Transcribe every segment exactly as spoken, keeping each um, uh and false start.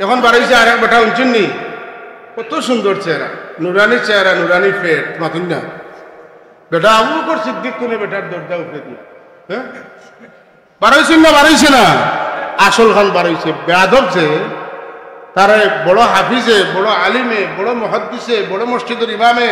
তখন বারইছে আরেক বেটা, হুনছইন নি? কত সুন্দর চেহারা, নুরানি চেহারা, নুরানি পেট, মাতুন না। বেটা আবু বকর সিদ্দিক কুনে বেটার দরজা উপরে দিয়া, হ্যাঁ? বারইছইন না, বারইছে না? আসল খান বারইছে। বেয়াদব যে, তারে বড় হাফিজে, বড় আলিমে, বড় মুহাদ্দিসে, বড় মসজিদর ইমামে,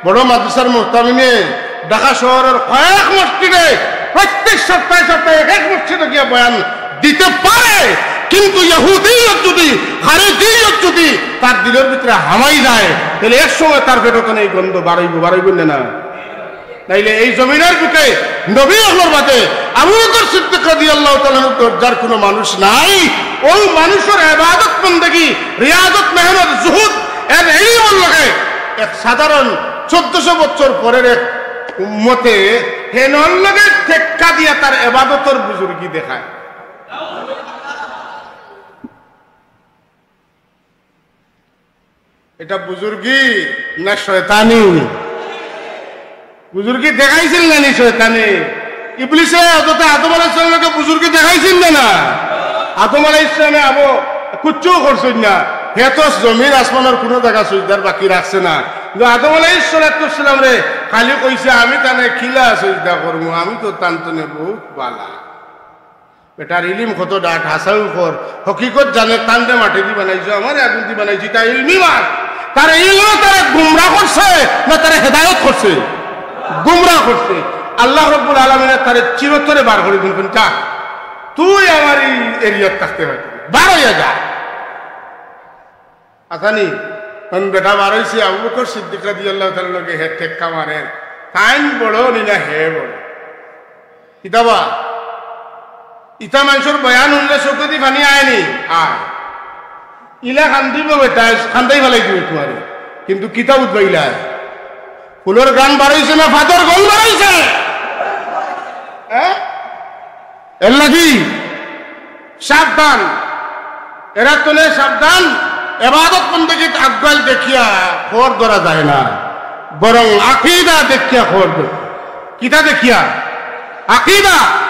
বড় মাদ্রাসার মুহতামিমে, ঢাকা শহরর কয়েক মসজিদে প্রত্যেক সপ্তাহে সপ্তাহে এক এক মসজিদো গিয়া বয়ান দিতে পারে, কিন্তু ইহুদিয়ত যুদি, খারেজিয়ত যুদি তার দিলর ভিতরে হামাই যায়, তাইলে এক সময় তার পেটো থনে এই গন্ধ বারইবো, বারইবো না, না? নাইলে এই জমিনর বুকে নবী অকলর বাদে আবু বকর সিদ্দিক রাদিয়াল্লাহু তাআলা আনহুর দরজার কুনু মানুষ নাই। অউ মানুষর ইবাদত বন্দেগি, রিয়াজত, মেহনত, জুহুদ, এর ইলমর লগে এক সাধারণ চৌদ্দশো বছর পরের এক উম্মতে হেনর লগে ঠেক্কা দিয়া তার ইবাদতর বুজুর্গি দেখায়। এটা বুজুর্গি না শয়তানি? বুজুর্গি দেখাইছিল না নি শয়তানে? ইবলিসে হযরত আদম আলাইহিস সালামরে বুজুর্গি দেখাইছিল না, না? আদম আলাইহিস সালামে আবো কুচ্ছু করছইন না। হে তো জমিন আসমানর কুনু জাগা সইজদার বাকি রাখছে না। কিন্তু আদম আলাইহিস সালাতু ওয়াস সালামরে খালি কইছে, "আমি তানে কিলা সইজদা করমু, আমি তো তান থনে বউত বালা।" বেটার ইলিম কত ডাট, হাছাউ কর, হকিকত জানে, তানরে মাটিদি বানাইছো, আমারে আগুনদি বানাইছো, ইটা ইলমি মাত। তার ইলমে তারে গুমরা করছে না তারে হেদায়ত করছে? গুমরা করছে। আল্লাহ রাব্বুল আলামিনে তারে চিরতরে বার করি দিন, "যা, তুই আমার ই এরিয়াত থাকতে পারবি না, বার অইয়া যা।" আছানি, অখন বেটা বারইছে, আবু বকর সিদ্দিক রাদিয়াল্লাহু তাআলা আনহুর লগে হে ঠেক্কা মারের, তাইন বড় নি না হে বড়? কিতাবা, ইতা মানষর বয়ান হুনলে চকুদি পানি আয় নি? আয়। ইলা কান্দিবো বেটায়, কান্দাই ফালাই দিবো তুমারে। কিন্তু কিতা বুঝবায় ইলা? ফুলর গান বারইছে না ফাদর গল বারইছে? হ্যাঁ? এর লাগি সাবধান, এরার থনে সাবধান। ইবাদত বন্দেগিত আগুয়াইল দেখিয়া খর ধরা যায় না, বরং আকিদা দেখিয়া খর ধরে। কিতা দেখিয়া? আকিদা।